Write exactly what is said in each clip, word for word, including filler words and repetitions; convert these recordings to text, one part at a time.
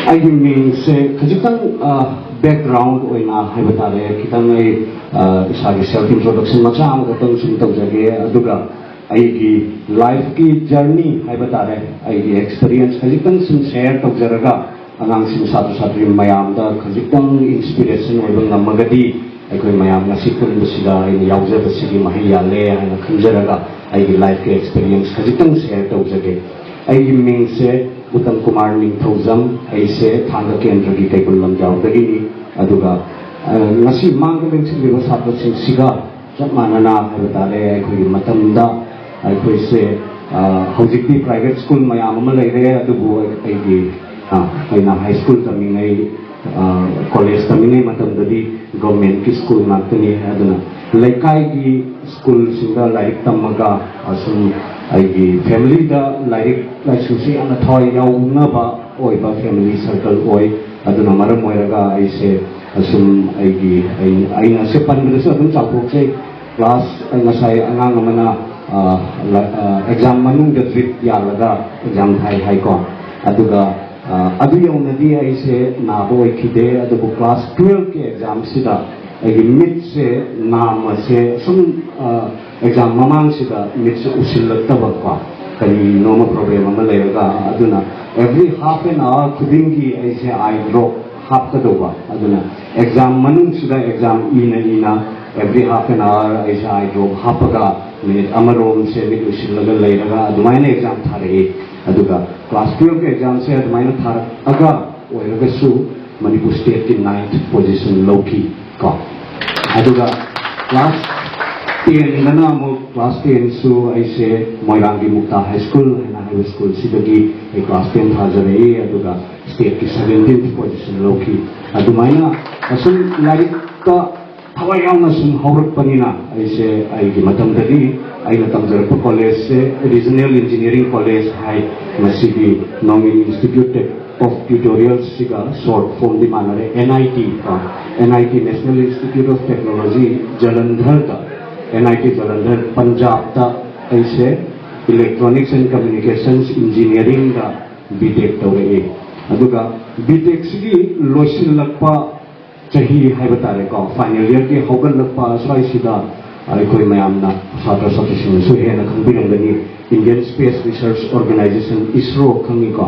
ꯑꯩꯒꯤ ꯃꯤꯡꯁꯦ ꯈꯖꯤꯛꯇꯪ ꯕꯦꯛꯒ꯭ꯔꯥꯎꯟ ꯑꯣꯏꯅ ꯍꯥꯏꯕ ꯇꯥꯔꯦ, ꯈꯤꯇꯪ ꯑꯩ ꯑ, ꯏꯁꯥꯒꯤ ꯁꯦꯜꯐ ꯏꯟꯇ꯭ꯔꯣꯗꯛꯁꯟ ꯃꯆꯥ ꯑꯃꯈꯛꯇꯪ ꯁꯨꯝ ꯇꯧꯖꯒꯦ꯫ ꯑꯗꯨꯒ ꯑꯩꯒꯤ ꯂꯥꯏꯐꯀꯤ ꯖꯔꯅꯤ ꯍꯥꯏꯕ ꯇꯥꯔꯦ, ꯑꯩꯒꯤ ꯑꯦꯛꯁꯄꯤꯔꯤꯌꯦꯟꯁ ꯈꯖꯤꯛꯇꯪ ꯁꯨꯝ ꯁꯦꯌꯔ ꯇꯧꯖꯔꯒ, ꯑꯉꯥꯡꯁꯤꯡ, ꯁꯥꯇ꯭ꯔ ꯁꯥꯇ꯭ꯔꯤ ꯃꯌꯥꯝꯗ ꯈꯖꯤꯛꯇꯪ ꯏꯟꯁꯄꯤꯔꯦꯁꯟ ꯑꯣꯏꯕ ꯉꯝꯃꯒꯗꯤ ꯑꯩꯈꯣꯏ ꯃꯌꯥꯝ ꯉꯁꯤ ꯄꯨꯟꯕꯁꯤꯗ ꯑꯩꯅ ꯌꯥꯎꯖꯕꯁꯤꯒꯤ ꯃꯍꯩ ꯌꯥꯜꯂꯦ ꯍꯥꯏꯅ ꯈꯟꯖꯔꯒ, ꯑꯩꯒꯤ ꯂꯥꯏꯐꯀꯤ ꯑꯦꯛꯁꯄꯤꯔꯤꯌꯦꯟꯁ ꯈꯖꯤꯛꯇꯪ ꯁꯦꯌꯔ ꯇꯧꯖꯒꯦ꯫ ꯑꯩꯒꯤ ꯃꯤꯡꯁꯦ ꯎꯇꯝ ꯀꯨꯃꯥꯔ ꯅꯤꯡꯊꯧꯖꯝ꯫ ꯑꯩꯁꯦ ꯊꯥꯡꯒ ꯀꯦꯟꯗ꯭ꯔꯒꯤ ꯀꯩꯕꯨꯜ ꯂꯝꯖꯥꯎꯗꯒꯤꯅꯤ꯫ ꯑꯗꯨꯒ ꯑ, ꯉꯁꯤ ꯃꯥꯡꯗ ꯂꯦꯡꯁꯤꯜꯂꯤꯕ ꯁꯥꯇ꯭ꯔꯁꯤꯡꯁꯤꯒ ꯆꯞ ꯃꯥꯟꯅꯅ ꯍꯥꯏꯕ ꯇꯥꯔꯦ, ꯑꯩꯈꯣꯏꯒꯤ ꯃꯇꯝꯗ ꯑꯩꯈꯣꯏꯁꯦ ꯑ, ꯍꯧꯖꯤꯛꯇꯤ ꯄ꯭ꯔꯥꯏꯚꯦꯠ ꯁ꯭ꯀꯨꯜ ꯃꯌꯥꯝ ꯑꯃ ꯂꯩꯔꯦ, ꯑꯗꯨꯕꯨ ꯑꯩꯒꯤ ꯑ, ꯑꯩꯅ ꯍꯥꯏ ꯁ꯭ꯀꯨꯜ ꯇꯝꯃꯤꯉꯩ, ꯑ, ꯀꯣꯂꯦꯖ ꯇꯝꯃꯤꯉꯩ ꯃꯇꯝꯗꯗꯤ ꯒꯣꯔꯃꯦꯟꯠꯀꯤ ꯁ꯭ꯀꯨꯜ ꯉꯥꯛꯇꯅꯤ꯫ ꯑꯗꯨꯅ ꯂꯩꯀꯥꯏꯒꯤ ꯁ꯭ꯀꯨꯜꯁꯤꯡꯗ ꯂꯥꯏꯔꯤꯛ ꯇꯝꯃꯒ ꯑꯁꯨꯝ ꯑꯩꯒꯤ ꯐꯦꯃꯤꯂꯤꯗ ꯂꯥꯏꯔꯤꯛ ꯂꯥꯏꯁꯨꯁꯤ ꯌꯥꯝꯅ ꯊꯋꯥꯏ ꯌꯥꯎꯅꯕ ꯑꯣꯏꯕ ꯐꯦꯃꯤꯂꯤ ꯁꯔꯀꯜ ꯑꯣꯏ꯫ ꯑꯗꯨꯅ ꯃꯔꯝ ꯑꯣꯏꯔꯒ ꯑꯩꯁꯦ ꯑꯁꯨꯝ ꯑꯩꯒꯤ ꯑꯩ- ꯑꯩꯅ ꯑꯁꯤ ꯄꯟꯕꯗꯁꯨ ꯑꯗꯨꯝ ꯆꯥꯎꯊꯣꯛꯆꯩ꯫ ꯀ꯭ꯂꯥꯁ, ꯉꯁꯥꯏ ꯑꯉꯥꯡ ꯑꯃꯅ ꯑꯦꯛꯖꯥꯝ ꯃꯅꯨꯡꯗ ꯗ꯭ꯔꯤꯞ ꯌꯥꯜꯂꯒ ꯑꯦꯛꯖꯥꯝ ꯊꯥꯏ ꯍꯥꯏꯀꯣ꯫ ꯑꯗꯨꯒ ꯑ, ꯑꯗꯨ ꯌꯧꯅꯗꯤ ꯑꯩꯁꯦ ꯅꯥꯕ ꯑꯣꯏꯈꯤꯗꯦ, ꯑꯗꯨꯕꯨ ꯀ꯭ꯂꯥꯁ ꯇꯨꯋꯦꯜꯐꯀꯤ ꯑꯦꯛꯖꯥꯝꯁꯤꯗ ꯑꯩꯒꯤ ꯃꯤꯠꯁꯦ ꯅꯥꯝꯃꯁꯦ ꯁꯨꯝ ꯑ, ꯑꯦꯛꯖꯥꯝ ꯃꯃꯥꯡꯁꯤꯗ ꯃꯤꯠꯁꯦ ꯎꯁꯤꯜꯂꯛꯇꯕꯀꯣ, ꯀꯔꯤꯅꯣꯃ ꯄ꯭ꯔꯣꯕ꯭ꯂꯦꯝ ꯑꯃ ꯂꯩꯔꯒ꯫ ꯑꯗꯨꯅ ꯑꯦꯚ꯭ꯔꯤ ꯍꯥꯐ ꯑꯦꯟ ꯑꯋꯥꯔ ꯈꯨꯗꯤꯡꯒꯤ ꯑꯩꯁꯦ ꯑꯥꯏ ꯗ꯭ꯔꯣꯞ ꯍꯥꯞꯀꯗꯧꯕ꯫ ꯑꯗꯨꯅ ꯑꯦꯛꯖꯥꯝ ꯃꯅꯨꯡꯁꯤꯗ ꯑꯦꯛꯖꯥꯝ ꯏꯅ ꯏꯅ ꯑꯦꯚ꯭ꯔꯤ ꯍꯥꯐ ꯑꯦꯟ ꯑꯋꯥꯔ ꯑꯩꯁꯦ ꯑꯥꯏ ꯗ꯭ꯔꯣꯞ ꯍꯥꯞꯄꯒ ꯃꯤꯅꯤꯠ ꯑꯃꯔꯣꯝꯁꯦ ꯃꯤꯠ ꯎꯏꯁꯤꯜꯂꯒ ꯂꯩꯔꯒ ꯑꯗꯨꯃꯥꯏꯅ ꯑꯦꯛꯖꯥꯝ ꯊꯥꯔꯛꯏ꯫ ꯑꯗꯨꯒ ꯀ꯭ꯂꯥꯁ ꯇꯨꯋꯦꯜꯐꯀꯤ ꯑꯦꯛꯖꯥꯝꯁꯦ ꯑꯗꯨꯃꯥꯏꯅ ꯊꯥꯔꯛꯑꯒ ꯑꯣꯏꯔꯒꯁꯨ ꯃꯅꯤꯄꯨꯔ ꯁ꯭ꯇꯦꯠꯀꯤ ꯅꯥꯏꯟꯊ ꯄꯣꯖꯤꯁꯟ ꯂꯧꯈꯤ ꯀꯣ꯫ ꯑꯗꯨꯒ ꯀ꯭ꯂꯥꯁ ꯇꯦꯟꯗꯅ ꯑꯃꯨꯛ, ꯀ꯭ꯂꯥꯁ ꯇꯦꯟꯁꯨ ꯑꯩꯁꯦ ꯃꯣꯏꯔꯥꯡꯒꯤ ꯃꯨꯛꯇꯥ ꯍꯥꯏ ꯁ꯭ꯀꯨꯜ ꯍꯥꯏꯅ ꯍꯥꯏꯕ ꯁ꯭ꯀꯨꯜꯁꯤꯗꯒꯤ ꯑꯩ ꯀ꯭ꯂꯥꯁ ꯇꯦꯟ ꯊꯥꯖꯔꯛꯏ꯫ ꯑꯗꯨꯒ ꯁ꯭ꯇꯦꯠꯀꯤ ꯁꯕꯦꯟꯇꯤꯟꯊ ꯄꯣꯖꯤꯁꯟ ꯂꯧꯈꯤ꯫ ꯑꯗꯨꯃꯥꯏꯅ ꯑꯁꯨꯝ ꯂꯥꯏꯔꯤꯛꯇ ꯊꯋꯥꯏ ꯌꯥꯎꯅ ꯁꯨꯝ ꯍꯧꯔꯛꯄꯅꯤꯅ, ꯑꯩꯁꯦ ꯑꯩꯒꯤ ꯃꯇꯝꯗꯗꯤ ꯑꯩꯅ ꯇꯝꯖꯔꯛꯄ ꯀꯣꯂꯦꯖꯁꯦ ꯔꯤꯖꯅꯦꯜ ꯏꯟꯖꯤꯅꯤꯌꯥꯔꯤꯡ ꯀꯣꯂꯦꯖ ꯍꯥꯏ꯫ ꯃꯁꯤꯒꯤ ꯅꯣꯡꯏꯟ ꯏꯟꯁꯇꯤꯇ꯭ꯌꯨꯠ ꯑꯣꯐ ꯇ꯭ꯌꯨꯇꯣꯔꯤꯌꯦꯜꯁꯤꯒ ꯁꯣꯔꯠ ꯐꯣꯝꯗꯤ ꯃꯥꯟꯅꯔꯦ, ꯑꯦꯟ ꯑꯥꯏ ꯇꯤ ꯀꯣ, N I T, national institute of technology ꯖꯂꯟꯙꯔꯗ, ꯑꯦꯟ ꯑꯥꯏ ꯇꯤ ꯖꯂꯟꯙꯔ, ꯄꯟꯖꯥꯕꯇ ꯑꯩꯁꯦ ꯏꯂꯦꯛꯇ꯭ꯔꯣꯅꯤꯛꯁ ꯑꯦꯟ ꯀꯝꯃ꯭ꯌꯨꯅꯤꯀꯦꯁꯟꯁ ꯏꯟꯖꯤꯅꯤꯌꯥꯔꯤꯡꯗ ꯕꯤ ꯇꯦꯛ ꯇꯧꯔꯛꯏ꯫ ꯑꯗꯨꯒ ꯕꯤꯇꯦꯛꯁꯤꯒꯤ ꯂꯣꯏꯁꯤꯜꯂꯛꯄ ꯆꯍꯤ ꯍꯥꯏꯕ ꯇꯥꯔꯦꯀꯣ, ꯐꯥꯏꯅꯦꯜ ꯏꯌꯔꯒꯤ ꯍꯧꯒꯠꯂꯛꯄ ꯁ꯭ꯋꯥꯏꯁꯤꯗ ꯑꯩꯈꯣꯏ ꯃꯌꯥꯝꯅ, ꯁꯥꯇ꯭ꯔ ꯁꯥꯇ꯭ꯔꯁꯤꯡꯅꯁꯨ ꯍꯦꯟꯅ ꯈꯪꯕꯤꯔꯝꯒꯅꯤ, ꯏꯟꯗꯤꯌꯟ ꯁ꯭ꯄꯦꯁ ꯔꯤꯁꯔꯁ ꯑꯣꯔꯒꯅꯥꯏꯖꯦꯁꯟ, ꯏꯁꯔꯣ, ꯈꯪꯉꯤꯀꯣ?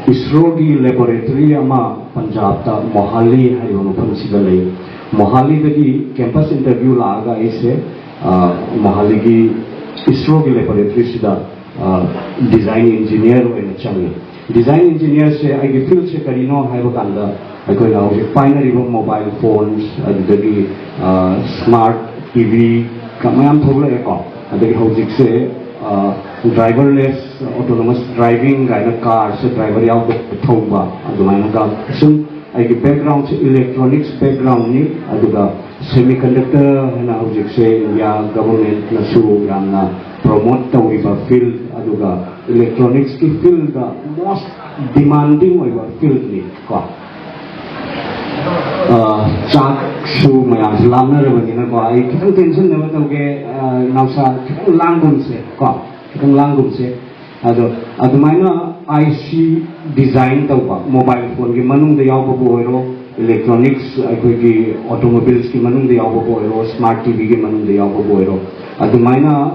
ꯏꯁꯔꯣꯒꯤ ꯂꯦꯕꯣꯔꯦꯇꯔꯤ ꯑꯃ ꯄꯟꯖꯥꯕꯇ ꯃꯣꯍꯥꯂꯤ ꯍꯥꯏꯔꯤꯕ ꯃꯐꯝꯁꯤꯗ ꯂꯩ꯫ ꯃꯣꯍꯥꯂꯤꯗꯒꯤ ꯀꯦꯝꯄꯁ ꯏꯟꯇꯔꯚ꯭ꯌꯨ ꯂꯥꯛꯑꯒ ꯑꯩꯁꯦ, ꯑ, ꯃꯣꯍꯥꯂꯤꯒꯤ ꯏꯁꯔꯣꯒꯤ ꯂꯦꯕꯣꯔꯦꯇꯔꯤꯁꯤꯗ, ꯑ, ꯗꯤꯖꯥꯏꯟ ꯏꯟꯖꯤꯅꯤꯌꯔ ꯑꯣꯏꯅ ꯆꯪꯉꯤ꯫ ꯗꯤꯖꯥꯏꯟ ꯏꯟꯖꯤꯅꯤꯌꯔꯁꯦ ꯑꯩꯒꯤ ꯐꯤꯜꯁꯦ ꯀꯔꯤꯅꯣ ꯍꯥꯏꯕ ꯀꯥꯟꯗ, ꯑꯩꯈꯣꯏꯅ ꯍꯧꯖꯤꯛ ꯄꯥꯏꯅꯔꯤꯕ ꯃꯣꯕꯥꯏꯜ ꯐꯣꯟꯁ, ꯑꯗꯨꯗꯒꯤ, ꯑ, ꯁ꯭ꯃꯥꯔꯠ ꯇꯤ ꯚꯤ ꯃꯌꯥꯝ ꯊꯣꯛꯂꯛꯑꯦꯀꯣ꯫ ꯑꯗꯒꯤ ꯍꯧꯖꯤꯛꯁꯦ, ꯑ, ꯗ꯭ꯔꯥꯏꯚꯔꯂꯦꯁ ꯑꯣꯇꯣꯅꯣꯃꯁ ꯗ꯭ꯔꯥꯏꯚꯤꯡ ꯀꯥꯏꯅ, ꯀꯥꯔꯁꯦ ꯗ꯭ꯔꯥꯏꯚꯔ ꯌꯥꯎꯗꯕ ꯊꯧꯕ, ꯑꯗꯨꯃꯥꯏꯅ ꯁꯨꯝ ꯑꯩꯒꯤ ꯕꯦꯛꯒ꯭ꯔꯥꯎꯟꯁꯦ ꯏꯂꯦꯛꯇ꯭ꯔꯣꯅꯤꯛꯁ ꯕꯦꯛꯒ꯭ꯔꯥꯎꯟꯅꯤ꯫ ꯑꯗꯨꯒ ꯁꯦꯃꯤꯀꯟꯗꯛꯇꯔ ꯍꯥꯏꯅ ꯍꯧꯖꯤꯛꯁꯦ ꯏꯟꯗꯤꯌꯥ ꯒꯚꯔꯟꯃꯦꯟꯠꯅꯁꯨ ꯌꯥꯝꯅ ꯄ꯭ꯔꯣꯃꯣꯠ ꯇꯧꯔꯤꯕ ꯐꯤꯜꯗ, ꯑꯗꯨꯒ ꯏꯂꯦꯛꯇ꯭ꯔꯣꯅꯤꯛꯁꯀꯤ ꯐꯤꯜꯗ ꯃꯣꯁ ꯗꯤꯃꯥꯟꯗꯤꯡ ꯑꯣꯏꯕ ꯐꯤꯜꯗꯅꯤ ꯀꯣ꯫ ꯑ, ꯆꯥꯛꯁꯨ ꯃꯌꯥꯝꯁꯨ ꯂꯥꯝꯅꯔꯕꯅꯤꯅꯀꯣ, ꯑꯩ ꯈꯤꯇꯪ ꯇꯦꯟꯁꯤꯟꯅꯕ ꯇꯧꯒꯦ꯫ ꯑ, ꯅꯥꯎꯁꯥ, ꯈꯤꯇꯪ ꯂꯥꯡꯒꯨꯝꯁꯦ ꯀꯣ, ꯈꯤꯇꯪ ꯂꯥꯡꯒꯨꯝꯁꯦ꯫ ꯑꯗꯣ ꯑꯗꯨꯃꯥꯏꯅ ꯑꯥꯏ ꯁꯤ ꯗꯤꯖꯥꯏꯟ ꯇꯧꯕ, ꯃꯣꯕꯥꯏꯜ ꯐꯣꯟꯒꯤ ꯃꯅꯨꯡꯗ ꯌꯥꯎꯕꯕꯨ ꯑꯣꯏꯔꯣ, ꯏꯂꯦꯛꯇ꯭ꯔꯣꯅꯤꯛꯁ, ꯑꯩꯈꯣꯏꯒꯤ ꯑꯣꯇꯣꯃꯣꯕꯤꯜꯁꯀꯤ ꯃꯅꯨꯡꯗ ꯌꯥꯎꯕꯕꯨ ꯑꯣꯏꯔꯣ, ꯁ꯭ꯃꯥꯔꯠ ꯇꯤ ꯚꯤꯒꯤ ꯃꯅꯨꯡꯗ ꯌꯥꯎꯕꯕꯨ ꯑꯣꯏꯔꯣ, ꯑꯗꯨꯃꯥꯏꯅ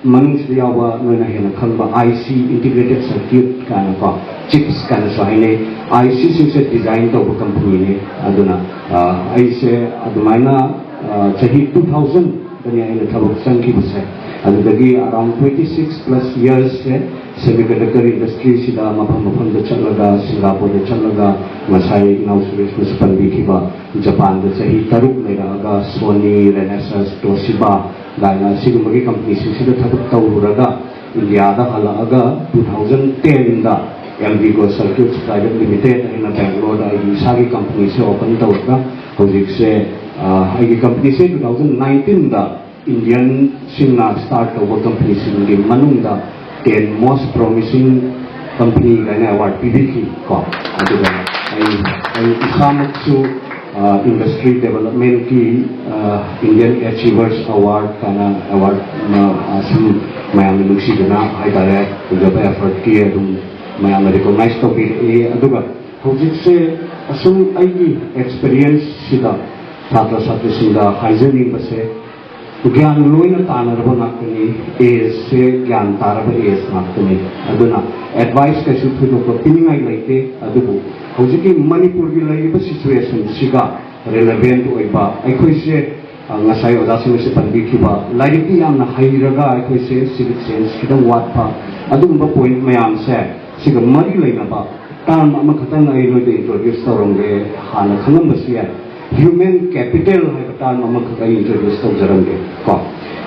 ꯃꯅꯨꯡꯁꯤꯗ ꯌꯥꯎꯕ, ꯅꯣꯏꯅ ꯍꯦꯟꯅ ꯈꯪꯕ, ꯑꯥꯏ ꯁꯤ, ꯏꯟꯇꯤꯒ꯭ꯔꯦꯇꯦꯗ ꯁꯔꯀ꯭ꯌꯨꯠ ꯀꯥꯏꯅꯀꯣ, ꯆꯤꯞꯁ ꯀꯥꯏꯅꯁꯨ ꯍꯥꯏꯅꯩ꯫ ꯑꯥꯏ ꯁꯤꯁꯤꯡꯁꯦ ꯗꯤꯖꯥꯏꯟ ꯇꯧꯕ ꯀꯝꯄꯅꯤꯅꯤ꯫ ꯑꯗꯨꯅ, ꯑ, ꯑꯩꯁꯦ ꯑꯗꯨꯃꯥꯏꯅ, ꯑ, ꯆꯍꯤ ꯇꯨ ꯊꯥꯎꯖꯟꯗꯅꯤ ꯑꯩꯅ ꯊꯕꯛ ꯆꯪꯈꯤꯕꯁꯦ꯫ ꯑꯗꯨꯗꯒꯤ ꯑꯔꯥꯎꯟ ꯇ꯭ꯋꯦꯟꯇꯤ ꯁꯤꯛꯁ ꯄ꯭ꯂꯁ ꯌꯔꯁꯁꯦ ꯁꯦꯃꯤꯀꯟꯗꯛꯇꯔ ꯏꯟꯗꯁꯇ꯭ꯔꯤꯁꯤꯗ ꯃꯐꯝ ꯃꯐꯝꯗ ꯆꯠꯂꯒ, ꯁꯤꯡꯒꯥꯄꯨꯔꯗ ꯆꯠꯂꯒ, ꯉꯁꯥꯏ ꯏꯅꯥꯎ ꯁꯨꯔꯦꯁꯅꯁꯨ ꯄꯟꯕꯤꯈꯤꯕ, ꯖꯄꯥꯟꯗ ꯆꯍꯤ ꯇꯔꯨꯛ ꯂꯩꯔꯛꯑꯒ, ꯁꯣꯅꯤ, ꯔꯦꯅꯦꯁꯟꯁ, ꯇꯣꯁꯤꯕꯥ ꯀꯥꯏꯅ ꯑꯁꯤꯒꯨꯝꯕꯒꯤ ꯀꯝꯄꯅꯤꯁꯤꯡꯁꯤꯗ ꯊꯕꯛ ꯇꯧꯔꯨꯔꯒ, ꯏꯟꯗꯤꯌꯥꯗ ꯍꯜꯂꯛꯑꯒ ꯇꯨ ꯊꯥꯎꯖꯟ ꯇꯦꯟꯗ ꯑꯦꯜꯕꯤꯒꯣ ꯁꯔꯀ꯭ꯌꯨꯠꯁ ꯄ꯭ꯔꯥꯏꯚꯦꯠ ꯂꯤꯃꯤꯇꯦꯗ ꯍꯥꯏꯅ ꯕꯦꯡꯒ꯭ꯂꯣꯔꯗ ꯑꯩꯒꯤ ꯏꯁꯥꯒꯤ ꯀꯝꯄꯅꯤꯁꯦ ꯑꯣꯄꯟ ꯇꯧꯔꯒ, ꯍꯧꯖꯤꯛꯁꯦ, ꯑ, ꯑꯩꯒꯤ ꯀꯝꯄꯅꯤꯁꯦ ꯇꯨ ꯊꯥꯎꯖꯟ ꯅꯥꯏꯟꯇꯤꯟꯗ ꯏꯟꯗꯤꯌꯟꯁꯤꯡꯅ ꯁ꯭ꯇꯥꯔꯠ ꯇꯧꯕ ꯀꯝꯄꯅꯤꯁꯤꯡꯒꯤ ꯃꯅꯨꯡꯗ ꯇꯦꯟ ꯃꯣꯁ ꯄ꯭ꯔꯣꯃꯤꯁꯤꯡ ꯀꯝꯄꯅꯤ ꯀꯥꯏꯅ ꯑꯦꯋꯥꯔꯗ ꯄꯤꯕꯤꯈꯤ ꯀꯣ꯫ ꯑꯗꯨꯒ ꯑꯩ, ꯑꯩ ꯏꯁꯥꯃꯛꯁꯨ, ꯑ, ꯏꯟꯗꯁꯇ꯭ꯔꯤ ꯗꯦꯕꯂꯞꯃꯦꯟꯠꯀꯤ, ꯑ, ꯏꯟꯗꯤꯌꯟ ꯑꯦꯆꯤꯚꯔꯁ ꯑꯦꯋꯥꯔꯗ ꯀꯥꯏꯅ ꯑꯦꯋꯥꯔꯗ ꯑꯃ, ꯑ, ꯁꯨꯝ ꯃꯌꯥꯝꯅ ꯅꯨꯡꯁꯤꯗꯅ ꯍꯥꯏꯇꯥꯔꯦ, ꯇꯧꯖꯕ ꯑꯦꯐꯔꯠꯀꯤ ꯑꯗꯨꯝ ꯃꯌꯥꯝꯅ ꯔꯤꯀꯣꯛꯅꯥꯏꯖ ꯇꯧꯕꯤꯔꯛꯏ꯫ ꯑꯗꯨꯒ ꯍꯧꯖꯤꯛꯁꯦ ꯑꯁꯨꯝ ꯑꯩꯒꯤ ꯑꯦꯛꯁꯄꯤꯔꯤꯌꯦꯟꯁꯁꯤꯗ ꯁꯥꯇ꯭ꯔ ꯁꯥꯇ꯭ꯔꯤꯁꯤꯡꯗ ꯍꯥꯏꯖꯅꯤꯡꯕꯁꯦ, ꯒ꯭ꯌꯥꯟ ꯂꯣꯏꯅ ꯇꯥꯅꯔꯕ ꯉꯥꯛꯇꯅꯤ꯫ ꯑꯦꯖꯁꯦ ꯒ꯭ꯌꯥꯟ ꯇꯥꯔꯕ ꯑꯦꯖ ꯉꯥꯛꯇꯅꯤ꯫ ꯑꯗꯨꯅ ꯑꯦꯗꯚꯥꯏꯁ ꯀꯩꯁꯨ ꯊꯣꯏꯗꯣꯛꯄ ꯄꯤꯅꯤꯡꯉꯥꯏ ꯂꯩꯇꯦ꯫ ꯑꯗꯨꯕꯨ ꯍꯧꯖꯤꯛꯀꯤ ꯃꯅꯤꯄꯨꯔꯒꯤ ꯂꯩꯔꯤꯕ ꯁꯤꯆꯨꯋꯦꯁꯟꯁꯤꯒ ꯔꯤꯂꯦꯚꯦꯟꯠ ꯑꯣꯏꯕ, ꯑꯩꯈꯣꯏꯁꯦ, ꯑ, ꯉꯁꯥꯏ ꯑꯣꯖꯥꯁꯤꯡꯅꯁꯨ ꯄꯟꯕꯤꯈꯤꯕ, ꯂꯥꯏꯔꯤꯛꯇꯤ ꯌꯥꯝꯅ ꯍꯩꯔꯒ ꯑꯩꯈꯣꯏꯁꯦ ꯁꯤꯚꯤꯛ ꯁꯦꯟꯁ ꯈꯤꯇꯪ ꯋꯥꯠꯄ, ꯑꯗꯨꯒꯨꯝꯕ ꯄꯣꯏꯟꯠ ꯃꯌꯥꯝꯁꯦ ꯁꯤꯒ ꯃꯔꯤ ꯂꯩꯅꯕ ꯇꯥꯔꯝ ꯑꯃꯈꯛꯇꯪ ꯑꯩ ꯅꯣꯏꯗ ꯏꯟꯇ꯭ꯔꯣꯗ꯭ꯌꯨꯁ ꯇꯧꯔꯝꯒꯦ꯫ ꯍꯥꯟꯅ ꯈꯪꯉꯝꯕꯁꯨ ꯌꯥꯏ, ꯍ꯭ꯌꯨꯃꯦꯟ ꯀꯦꯄꯤꯇꯦꯜ ꯍꯥꯏꯕ ꯇꯥꯔꯝ ꯑꯃꯈꯛ ꯑꯩ ꯏꯟꯇ꯭ꯔꯣꯗ꯭ꯌꯨꯁ ꯇꯧꯖꯔꯝꯒꯦ ꯀꯣ꯫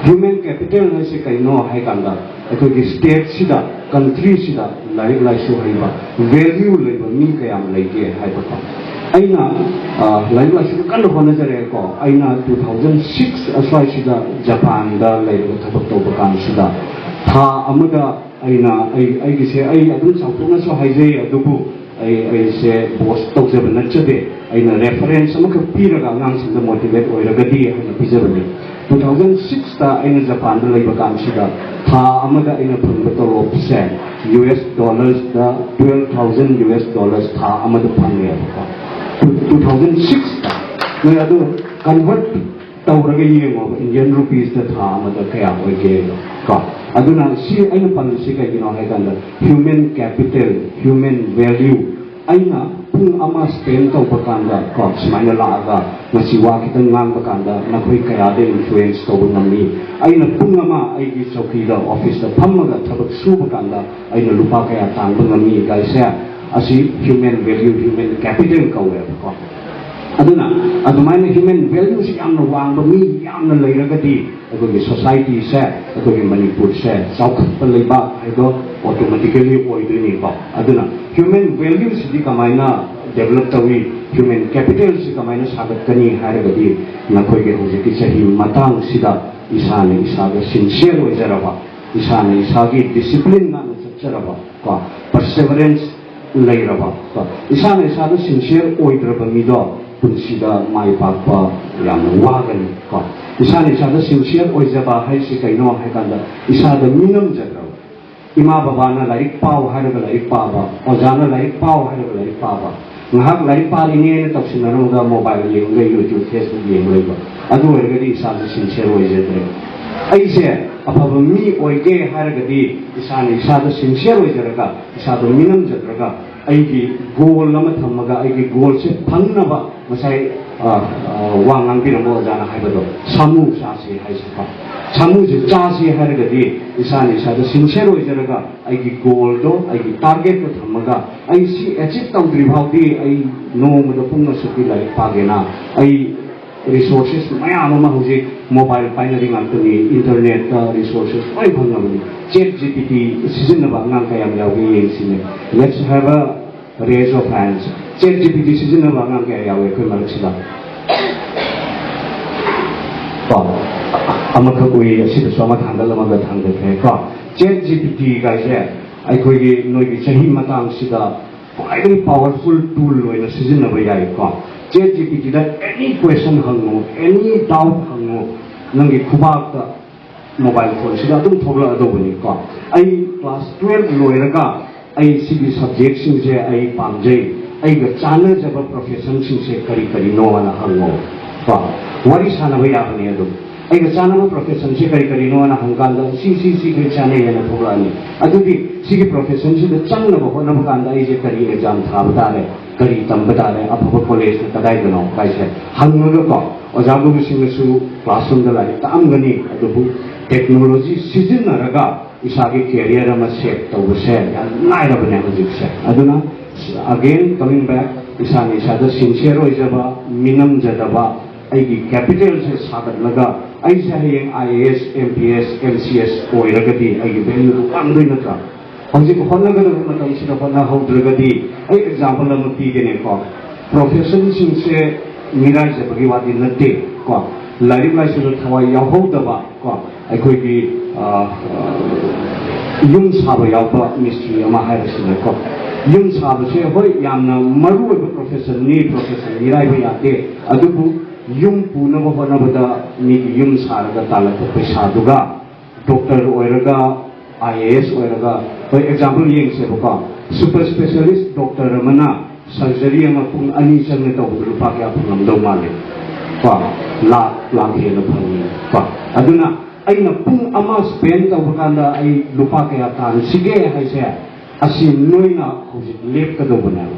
ꯍ꯭ꯌꯨꯃꯦꯟ ꯀꯦꯄꯤꯇꯦꯜ ꯍꯥꯏꯁꯦ ꯀꯩꯅꯣ ꯍꯥꯏ ꯀꯥꯟꯗ, ꯑꯩꯈꯣꯏꯒꯤ ꯁ꯭ꯇꯦꯠꯁꯤꯗ, ꯀꯟꯇ꯭ꯔꯤꯁꯤꯗ ꯂꯥꯏꯔꯤꯛ ꯂꯥꯏꯁꯨ ꯍꯩꯕ, ꯚꯦꯂ꯭ꯌꯨ ꯂꯩꯕ ꯃꯤ ꯀꯌꯥꯝ ꯂꯩꯒꯦ ꯍꯥꯏꯕꯀꯣ꯫ ꯑꯩꯅ, ꯑ, ꯂꯥꯏꯔꯤꯛ ꯂꯥꯏꯁꯨꯗ ꯀꯟꯅ ꯍꯣꯠꯅꯖꯔꯛꯑꯦꯀꯣ꯫ ꯑꯩꯅ ꯇꯨ ꯊꯥꯎꯖꯟ ꯁꯤꯛꯁ ꯑꯁ꯭ꯋꯥꯏꯁꯤꯗ ꯖꯄꯥꯟꯗ ꯂꯩꯔꯒ ꯊꯕꯛ ꯇꯧꯕ ꯀꯥꯟꯁꯤꯗ, ꯊꯥ ꯑꯃꯗ ꯑꯩꯅ, ꯑꯩ, ꯑꯩꯒꯤꯁꯦ ꯑꯩ ꯑꯗꯨꯝ ꯆꯥꯎꯊꯣꯛꯅꯁꯨ ꯍꯥꯏꯖꯩ, ꯑꯗꯨꯕꯨ ꯑꯩ, ꯑꯩꯁꯦ ꯕꯣꯁ ꯇꯧꯖꯕ ꯅꯠꯆꯗꯦ꯫ ꯑꯩꯅ ꯔꯦꯐꯔꯦꯟꯁ ꯑꯃꯈꯛ ꯄꯤꯔꯒ ꯑꯉꯥꯡꯁꯤꯡꯗ ꯃꯣꯇꯤꯚꯦꯠ ꯑꯣꯏꯔꯒꯗꯤ ꯍꯥꯏꯅ ꯄꯤꯖꯕꯅꯤ꯫ ꯇꯨ ꯊꯥꯎꯖꯟ ꯁꯤꯛꯁꯇ ꯑꯩꯅ ꯖꯄꯥꯟꯗ ꯂꯩꯕ ꯀꯥꯟꯁꯤꯗ ꯊꯥ ꯑꯃꯗ ꯑꯩꯅ ꯐꯪꯕ ꯇꯣꯂꯣꯞꯁꯦ ꯌꯨ ꯑꯦꯁ ꯗꯣꯂꯔꯁꯇ twelve thousand U S dollars ꯊꯥ ꯑꯃꯗ ꯐꯪꯉꯦꯕꯀꯣ꯫ ꯇꯨ ꯊꯥꯎꯖꯟ ꯁꯤꯛꯁꯇ ꯅꯣꯏ ꯑꯗꯨ ꯀꯟꯚꯔꯠ ꯇꯧꯔꯒ ꯌꯦꯡꯉꯣꯕ, ꯏꯟꯗꯤꯌꯟ ꯔꯨꯄꯤꯁꯇ ꯊꯥ ꯑꯃꯗ ꯀꯌꯥ ꯑꯣꯏꯒꯦ ꯀꯣ꯫ ꯑꯗꯨꯅ ꯁꯤ ꯑꯩꯅ ꯄꯜꯂꯤꯁꯤ ꯀꯩꯒꯤꯅꯣ ꯍꯥꯏ ꯀꯥꯟꯗ, ꯍ꯭ꯌꯨꯃꯦꯟ ꯀꯦꯄꯤꯇꯦꯜ, ꯍ꯭ꯌꯨꯃꯦꯟ ꯚꯦꯂ꯭ꯌꯨ, ꯑꯩꯅ ꯄꯨꯡ ꯑꯃ ꯁ꯭ꯄꯦꯟ ꯇꯧꯕ ꯀꯥꯟꯗ ꯀꯣ, ꯁꯨꯃꯥꯏꯅ ꯂꯥꯛꯑꯒ ꯃꯁꯤ ꯋꯥ ꯈꯤꯇꯪ ꯉꯥꯡꯕ ꯀꯥꯟꯗ ꯅꯈꯣꯏ ꯀꯌꯥꯗ ꯏꯟꯐ꯭ꯂꯨꯌꯦꯟꯁ ꯇꯧꯕ ꯉꯝꯃꯤ? ꯑꯩꯅ ꯄꯨꯡ ꯑꯃ ꯑꯩꯒꯤ ꯆꯧꯀꯤꯗ, ꯑꯣꯐꯤꯁꯇ ꯐꯝꯃꯒ ꯊꯕꯛ ꯁꯨꯕ ꯀꯥꯟꯗ ꯑꯩꯅ ꯂꯨꯄꯥ ꯀꯌꯥ ꯇꯥꯟꯕ ꯉꯝꯃꯤ ꯀꯥꯏꯁꯦ, ꯑꯁꯤ ꯍ꯭ꯌꯨꯃꯦꯟ ꯚꯦꯂ꯭ꯌꯨ, ꯍ꯭ꯌꯨꯃꯦꯟ ꯀꯦꯄꯤꯇꯦꯜ ꯀꯧꯋꯦꯕꯀꯣ꯫ ꯑꯗꯨꯅ ꯑꯗꯨꯃꯥꯏꯅ ꯍ꯭ꯌꯨꯃꯦꯟ ꯚꯦꯂ꯭ꯌꯨꯁꯤ ꯌꯥꯝꯅ ꯋꯥꯡꯕ ꯃꯤ ꯌꯥꯝꯅ ꯂꯩꯔꯒꯗꯤ ꯑꯩꯈꯣꯏꯒꯤ ꯁꯣꯁꯥꯏꯇꯤꯁꯦ, ꯑꯩꯈꯣꯏꯒꯤ ꯃꯅꯤꯄꯨꯔꯁꯦ ꯆꯥꯎꯈꯠꯄ ꯂꯩꯕꯥꯛ ꯍꯥꯏꯗꯣ ꯑꯣꯇꯣꯃꯦꯇꯤꯀꯦꯂꯤ ꯑꯣꯏꯗꯣꯏꯅꯤꯀꯣ꯫ ꯑꯗꯨꯅ ꯍ꯭ꯌꯨꯃꯦꯟ ꯚꯦꯂ꯭ꯌꯨꯁꯤꯗꯤ ꯀꯃꯥꯏꯅ ꯗꯦꯕꯂꯞ ꯇꯧꯏ, ꯍ꯭ꯌꯨꯃꯦꯟ ꯀꯦꯄꯤꯇꯦꯜꯁꯤ ꯀꯃꯥꯏꯅ ꯁꯥꯒꯠꯀꯅꯤ ꯍꯥꯏꯔꯒꯗꯤ ꯅꯈꯣꯏꯒꯤ ꯍꯧꯖꯤꯛꯀꯤ ꯆꯍꯤ ꯃꯇꯥꯡꯁꯤꯗ ꯏꯁꯥꯅ ꯏꯁꯥꯗ ꯁꯤꯟꯁꯤꯌꯔ ꯑꯣꯏꯖꯔꯕ, ꯏꯁꯥꯅ ꯏꯁꯥꯒꯤ ꯗꯤꯁꯤꯄ꯭ꯂꯤꯟ ꯉꯥꯛꯅ ꯆꯠꯆꯔꯕ ꯀꯣ, ꯄꯔꯁꯦꯚꯔꯦꯟꯁ ꯂꯩꯔꯕ ꯀꯣ, ꯏꯁꯥꯅ ꯏꯁꯥꯗ ꯁꯤꯟꯁꯤꯌꯔ ꯑꯣꯏꯗ꯭ꯔꯕ ꯃꯤꯗꯣ ꯄꯨꯟꯁꯤꯗ ꯃꯥꯏ ꯄꯥꯛꯄ ꯌꯥꯝꯅ ꯋꯥꯒꯅꯤ ꯀꯣ꯫ ꯏꯁꯥꯅ ꯏꯁꯥꯗ ꯁꯤꯟꯁꯤꯌꯔ ꯑꯣꯏꯖꯕ ꯍꯥꯏꯁꯤ ꯀꯩꯅꯣ ꯍꯥꯏ ꯀꯥꯟꯗ, ꯏꯁꯥꯗ ꯃꯤꯅꯝꯖꯗ꯭ꯔꯕ, ꯏꯃꯥ ꯕꯕꯥꯅ ꯂꯥꯏꯔꯤꯛ ꯄꯥꯎ ꯍꯥꯏꯔꯒ ꯂꯥꯏꯔꯤꯛ ꯄꯥꯕ, ꯑꯣꯖꯥꯅ ꯂꯥꯏꯔꯤꯛ ꯄꯥꯎ ꯍꯥꯏꯔꯒ ꯂꯥꯏꯔꯤꯛ ꯄꯥꯕ, ꯉꯥꯏꯍꯥꯛ ꯂꯥꯏꯔꯤꯛ ꯄꯥꯔꯤꯅꯦꯅ ꯇꯧꯁꯤꯟꯅꯔꯝꯃꯒ ꯃꯣꯕꯥꯏꯜ ꯌꯦꯡ ꯂꯩ, ꯌꯨꯇ꯭ꯌꯨꯕ, ꯐꯦꯁꯕꯨꯛ ꯌꯦꯡ ꯂꯩꯕ, ꯑꯗꯨ ꯑꯣꯏꯔꯒꯗꯤ ꯏꯁꯥꯁꯦ ꯁꯤꯟꯁꯤꯌꯔ ꯑꯣꯏꯖꯗ꯭ꯔꯦ꯫ ꯑꯩꯁꯦ ꯑꯐꯕ ꯃꯤ ꯑꯣꯏꯒꯦ ꯍꯥꯏꯔꯒꯗꯤ ꯏꯁꯥꯅ ꯏꯁꯥꯗ ꯁꯤꯟꯁꯤꯌꯔ ꯑꯣꯏꯖꯔꯒ, ꯏꯁꯥꯗ ꯃꯤꯅꯝꯖꯗ꯭ꯔꯒ, ꯑꯩꯒꯤ ꯒꯣꯜ ꯑꯃ ꯊꯝꯃꯒ, ꯑꯩꯒꯤ ꯒꯣꯜꯁꯦ ꯐꯪꯅꯕ, ꯉꯁꯥꯏ ꯑ, ꯑ, ꯋꯥ ꯉꯥꯡꯕꯤꯔꯝꯕ ꯑꯣꯖꯥꯅ ꯍꯥꯏꯕꯗꯣ, ꯁꯥꯃꯨ ꯆꯥꯁꯤ ꯍꯥꯏꯁꯤꯀꯣ꯫ ꯁꯥꯃꯨꯁꯦ ꯆꯥꯁꯤ ꯍꯥꯏꯔꯒꯗꯤ ꯏꯁꯥꯅ ꯏꯁꯥꯗ ꯁꯤꯟꯁꯤꯌꯔ ꯑꯣꯏꯖꯔꯒ, ꯑꯩꯒꯤ ꯒꯣꯜꯗꯣ, ꯑꯩꯒꯤ ꯇꯥꯔꯒꯦꯠꯇꯣ ꯊꯝꯃꯒ, ꯑꯩ ꯁꯤ ꯑꯦꯆꯤꯞ ꯇꯧꯗ꯭ꯔꯤ ꯐꯥꯎꯗꯤ ꯑꯩ ꯅꯣꯡꯃꯗ ꯄꯨꯡ ꯑꯁꯨꯛꯀꯤ ꯂꯥꯏꯔꯤꯛ ꯄꯥꯒꯦꯅ, ꯑꯩ ꯔꯤꯁꯣꯔꯁꯦꯁ ꯃꯌꯥꯝ ꯑꯃ ꯍꯧꯖꯤꯛ ꯃꯣꯕꯥꯏꯜ ꯄꯥꯏꯅꯔꯤ ꯉꯥꯛꯇꯅꯤ, ꯏꯟꯇꯔꯅꯦꯠꯇ ꯔꯤꯁꯣꯔꯁꯦꯁ ꯂꯣꯏ ꯐꯪꯉꯕꯅꯤ꯫ ꯆꯦꯠ ꯖꯤ ꯄꯤ ꯇꯤ ꯁꯤꯖꯤꯟꯅꯕ ꯑꯉꯥꯡ ꯀꯌꯥꯝ ꯌꯥꯎꯒꯦ ꯌꯦꯡꯁꯤꯅꯦ꯫ Let's have a raise of hands. ꯆꯦꯠ ꯖꯤ ꯄꯤ ꯇꯤ ꯁꯤꯖꯤꯟꯅꯕ ꯑꯉꯥꯡ ꯀꯌꯥ ꯌꯥꯎꯏ ꯑꯩꯈꯣꯏ ꯃꯔꯛꯁꯤꯗ? ꯀꯣ, ꯑꯃꯈꯛ ꯎꯏ, ꯑꯁꯤꯗꯁꯨ ꯑꯃ ꯊꯥꯡꯒꯠꯂꯝꯃꯒ ꯊꯥꯡꯒꯠꯈ꯭ꯔꯦ ꯀꯣ꯫ ꯆꯦꯠ ꯖꯤ ꯄꯤ ꯇꯤ ꯀꯥꯏꯁꯦ ꯑꯩꯈꯣꯏꯒꯤ ꯅꯣꯏꯒꯤ ꯆꯍꯤ ꯃꯇꯥꯡꯁꯤꯗ ꯈ꯭ꯋꯥꯏꯗꯒꯤ ꯄꯥꯋꯔꯐꯨꯜ ꯇꯨꯜ ꯑꯣꯏꯅ ꯁꯤꯖꯤꯟꯅꯕ ꯌꯥꯏꯀꯣ꯫ ꯆꯦꯠ ꯖꯤ ꯄꯤ ꯇꯤꯗ ꯑꯦꯅꯤ ꯀ꯭ꯋꯦꯁꯟ ꯍꯪꯉꯨ, ꯑꯦꯅꯤ ꯗꯥꯎꯠ ꯍꯪꯉꯨ, ꯅꯪꯒꯤ ꯈꯨꯕꯥꯛꯇ ꯃꯣꯕꯥꯏꯜ ꯐꯣꯟꯁꯤꯗ ꯑꯗꯨꯝ ꯊꯣꯛꯂꯛꯑꯗꯧꯕꯅꯤꯀꯣ꯫ ꯑꯩ ꯀ꯭ꯂꯥꯁ ꯇꯨꯌꯦꯜꯞ ꯂꯣꯏꯔꯒ ꯑꯩ ꯁꯤꯒꯤ ꯁꯕꯖꯦꯛꯁꯤꯡꯁꯦ ꯑꯩ ꯄꯥꯝꯖꯩ, ꯑꯩꯒ ꯆꯥꯟꯅꯖꯕ ꯄ꯭ꯔꯣꯐꯦꯁꯟꯁꯤꯡꯁꯦ ꯀꯔꯤ ꯀꯔꯤꯅꯣꯅ ꯍꯪꯉꯣ ꯀꯣ꯫ ꯋꯥꯔꯤ ꯁꯥꯟꯅꯕ ꯌꯥꯕꯅꯤ ꯑꯗꯨꯝ꯫ ꯑꯩꯒ ꯆꯥꯟꯅꯕ ꯄ꯭ꯔꯣꯐꯦꯁꯟꯁꯦ ꯀꯔꯤ ꯀꯔꯤꯅꯣꯅ ꯍꯪꯀꯥꯟꯗ ꯁꯤ ꯁꯤ ꯁꯤꯒ ꯆꯥꯟꯅꯩ ꯍꯥꯏꯅ ꯊꯣꯛꯂꯛꯑꯅꯤ꯫ ꯑꯗꯨꯗꯤ ꯁꯤꯒꯤ ꯄ꯭ꯔꯣꯐꯦꯁꯟꯁꯤꯗ ꯆꯪꯅꯕ ꯍꯣꯠꯅꯕ ꯀꯥꯟꯗ ꯑꯩꯁꯦ ꯀꯔꯤ ꯑꯦꯛꯖꯥꯝ ꯊꯥꯕ ꯇꯥꯔꯦ, ꯀꯔꯤ ꯇꯝꯕ ꯇꯥꯔꯦ, ꯑꯐꯕ ꯀꯣꯂꯦꯖꯅ ꯀꯗꯥꯏꯗꯅꯣ ꯍꯥꯏꯁꯦ ꯍꯪꯉꯒꯀꯣ, ꯑꯣꯖꯥ ꯒꯨꯔꯨꯁꯤꯡꯅꯁꯨ ꯀ꯭ꯂꯥꯁꯔꯨꯝꯗ ꯂꯥꯏꯔꯤꯛ ꯇꯥꯛꯑꯝꯒꯅꯤ, ꯑꯗꯨꯕꯨ ꯇꯦꯛꯅꯣꯂꯣꯖꯤ ꯁꯤꯖꯤꯟꯅꯔꯒ ꯏꯁꯥꯒꯤ ꯀꯦꯔꯤꯌꯔ ꯑꯃ ꯁꯦꯠ ꯇꯧꯕꯁꯦ ꯌꯥꯝ ꯂꯥꯏꯔꯕꯅꯦ ꯍꯧꯖꯤꯛꯁꯦ꯫ ꯑꯗꯨꯅ, again coming back, ꯏꯁꯥꯅ ꯏꯁꯥꯗ ꯁꯤꯟꯁꯤꯌꯔ ꯑꯣꯏꯖꯕ, ꯃꯤꯅꯝꯖꯗꯕ, ꯑꯩꯒꯤ ꯀꯦꯄꯤꯇꯦꯜꯁꯦ ꯁꯥꯒꯠꯂꯒ ꯑꯩꯁꯦ ꯍꯌꯦꯡ I A S, M P S, M C S ꯑꯣꯏꯔꯒꯗꯤ ꯑꯩꯒꯤ ꯚꯦꯂ꯭ꯌꯨꯗꯨ ꯋꯥꯡꯗꯣꯏ ꯅꯠꯇ꯭ꯔꯥ? ꯍꯧꯖꯤꯛ ꯍꯣꯠꯅꯒꯗꯕ ꯃꯇꯝꯁꯤꯗ ꯍꯣꯠꯅꯍꯧꯗ꯭ꯔꯒꯗꯤ, ꯑꯩ ꯑꯦꯛꯖꯥꯝꯄꯜ ꯑꯃ ꯄꯤꯒꯦꯅꯦꯀꯣ꯫ ꯄ꯭ꯔꯣꯐꯦꯁꯟꯁꯤꯡꯁꯦ ꯃꯤꯔꯥꯏꯖꯕꯒꯤ ꯋꯥꯗꯤ ꯅꯠꯇꯦ ꯀꯣ꯫ ꯂꯥꯏꯔꯤꯛ ꯂꯥꯏꯁꯨꯗ ꯊꯋꯥꯏ ꯌꯥꯎꯍꯧꯗꯕ ꯀꯣ, ꯑꯩꯈꯣꯏꯒꯤ, ꯑ, ꯑ, ꯌꯨꯝ ꯁꯥꯕ ꯌꯥꯎꯕ ꯃꯤꯁꯇ꯭ꯔꯤ ꯑꯃ ꯍꯥꯏꯔꯁꯤꯅꯦꯀꯣ꯫ ꯌꯨꯝ ꯁꯥꯕꯁꯦ, ꯍꯣꯏ, ꯌꯥꯝꯅ ꯃꯔꯨ ꯑꯣꯏꯕ ꯄ꯭ꯔꯣꯐꯦꯁꯟꯅꯤ, ꯄ꯭ꯔꯣꯐꯦꯁꯟ ꯃꯤꯔꯥꯏꯕ ꯌꯥꯗꯦ꯫ ꯑꯗꯨꯕꯨ ꯌꯨꯝ ꯄꯨꯅꯕ ꯍꯣꯠꯅꯕꯗ ꯃꯤꯒꯤ ꯌꯨꯝ ꯁꯥꯔꯒ ꯇꯥꯜꯂꯛꯄ ꯄꯩꯁꯥꯗꯨꯒ ꯗꯣꯛꯇꯔ ꯑꯣꯏꯔꯒ ꯑꯥꯏ ꯑꯦ ꯑꯦꯁ ꯑꯣꯏꯔꯒ, ꯍꯣꯏ, ꯑꯦꯛꯖꯥꯝꯄꯜ ꯌꯦꯡꯁꯦꯕꯀꯣ, ꯁꯨꯄꯔ ꯁ꯭ꯄꯦꯁꯤꯌꯦꯂꯤꯁ ꯗꯣꯛꯇꯔ ꯑꯃꯅ ꯁꯔꯖꯔꯤ ꯑꯃ ꯄꯨꯡ ꯑꯅꯤ ꯆꯪꯅ ꯇꯧꯕꯗ ꯂꯨꯄꯥ ꯀꯌꯥ ꯐꯪꯉꯝꯗꯧ ꯃꯥꯜꯂꯦ? ꯀꯣ, ꯂꯥꯛ, ꯂꯥꯛ ꯍꯦꯟꯅ ꯐꯪꯉꯤ꯫ ꯀꯣ, ꯑꯗꯨꯅ ꯑꯩꯅ ꯄꯨꯡ ꯑꯃ ꯁ꯭ꯄꯦꯟ ꯇꯧꯕ ꯀꯥꯟꯗ ꯑꯩ ꯂꯨꯄꯥ ꯀꯌꯥ ꯇꯥꯟꯁꯤꯒꯦ ꯍꯥꯏꯁꯦ, ꯑꯁꯤ ꯅꯣꯏꯅ ꯍꯧꯖꯤꯛ ꯂꯦꯞꯀꯗꯧꯕꯅꯦꯕ꯫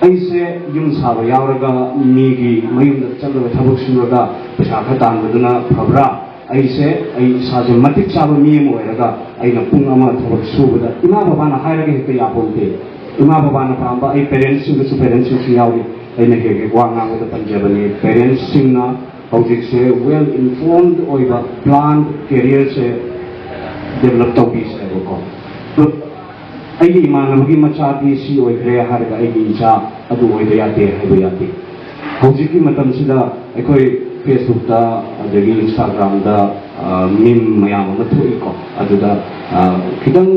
ꯑꯩꯁꯦ ꯌꯨꯝ ꯁꯥꯕ ꯌꯥꯎꯔꯒ ꯃꯤꯒꯤ ꯃꯌꯨꯝꯗ ꯆꯠꯂꯒ ꯊꯕꯛ ꯁꯨꯔꯒ ꯄꯩꯁꯥ ꯈꯔ ꯇꯥꯟꯕꯗꯨꯅ ꯐꯕ꯭ꯔꯥ? ꯑꯩꯁꯦ, ꯑꯩ ꯏꯁꯥꯁꯦ ꯃꯇꯤꯛ ꯆꯥꯕ ꯃꯤ ꯑꯃ ꯑꯣꯏꯔꯒ ꯑꯩꯅ ꯄꯨꯡ ꯑꯃ ꯊꯕꯛ ꯁꯨꯕꯗ ꯏꯃꯥ ꯕꯕꯥꯅ ꯍꯥꯏꯔꯒ ꯍꯦꯛꯇ ꯌꯥꯄꯣꯟꯇꯦ꯫ ꯏꯃꯥ ꯕꯕꯥꯅ ꯄꯥꯝꯕ, ꯑꯩ ꯄꯦꯔꯦꯟꯁꯁꯤꯡꯗꯁꯨ, ꯄꯦꯔꯦꯟꯁꯁꯤꯡꯁꯨ ꯌꯥꯎꯔꯤ, ꯑꯩꯅ ꯍꯦꯛ ꯍꯦꯛ ꯋꯥ ꯉꯥꯡꯕꯗ ꯄꯟꯖꯕꯅꯤ꯫ ꯄꯦꯔꯦꯟꯁꯁꯤꯡꯅ ꯍꯧꯖꯤꯛꯁꯦ ꯋꯦꯜ ꯏꯟꯐꯣꯔꯝ ꯑꯣꯏꯕ ꯄ꯭ꯂꯥꯟ ꯀꯦꯔꯤꯌꯔꯁꯦ ꯗꯦꯕꯂꯞ ꯇꯧꯕꯤꯁꯦꯕꯀꯣ꯫ ꯑꯗꯣ ꯑꯩꯒꯤ ꯏꯃꯥꯟꯅꯕꯒꯤ ꯃꯆꯥꯗꯤ ꯁꯤ ꯑꯣꯏꯈ꯭ꯔꯦ ꯍꯥꯏꯔꯒ ꯑꯩꯒꯤ ꯏꯆꯥ ꯑꯗꯨ ꯑꯣꯏꯕ ꯌꯥꯗꯦ ꯍꯥꯏꯕ ꯌꯥꯗꯦ꯫ ꯍꯧꯖꯤꯛꯀꯤ ꯃꯇꯝꯁꯤꯗ ꯑꯩꯈꯣꯏ ꯐꯦꯁꯕꯨꯛꯇ ꯑꯗꯒꯤ ꯏꯟꯁꯇꯥꯒ꯭ꯔꯥꯝꯗ ꯃꯤꯝ ꯃꯌꯥꯝ ꯑꯃ ꯊꯣꯛꯏꯀꯣ꯫ ꯑꯗꯨꯗ ꯈꯤꯇꯪ